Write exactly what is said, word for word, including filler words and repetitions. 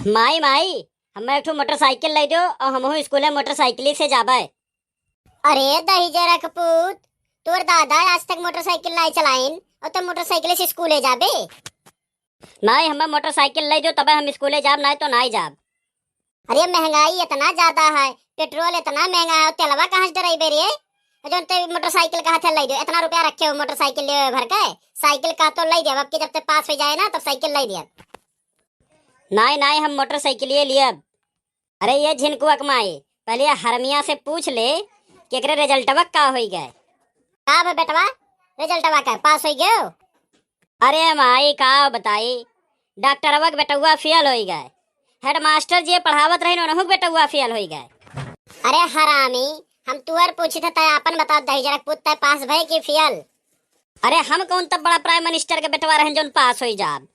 माई, माई, हमें एक ठो मोटरसाइकिल लै दो और हमहू स्कूले मोटरसाइकिल से जाबे। अरे दहिजरा के पूत, तोर दादा आज तक मोटरसाइकिल नाई चलाइन और तब मोटरसाइकिल से स्कूले जाबे? नाई, हमें मोटरसाइकिल लै दो, तबे हम स्कूले जाब, नाई तो नाई जाब। अरे महंगाई इतना ज्यादा है, पेट्रोल इतना महंगा है, और तेलवा कहाँ से डराइबे रे? और जौन ते मोटरसाइकिल कहा थे लै दो, इतना रुपया रखे हो मोटरसाइकिल लेवे भर के, साइकिल कहा तो लै दिया, अब की जब ते पास हो जाए ना तब साइकिल लै दिया। नाई, नाई, हम मोटरसाइकिल ये लियब। अरे ये झिनकुआ के माई, पहले ये हरमिया से पूछ ले कि एकरे रिजल्टवा का होई गए। का बे बेटवा, रिजल्टवा का पास होई गयो? अरे माई, का बताई, डॉक्टरवा के बेटउआ फेल होई गए। हेडमास्टर जी पढ़ावत रहिन, उनहू के बेटउआ फेल होई गए। अरे हरामी, हम तुअर पूछी थे, तय आपन बता, दहिजरा के पूत, तय पास भय कि फेल? अरे हम कौन तब बड़ा प्राइम मिनिस्टर के बेटवा रहन जौन पास होई जाब?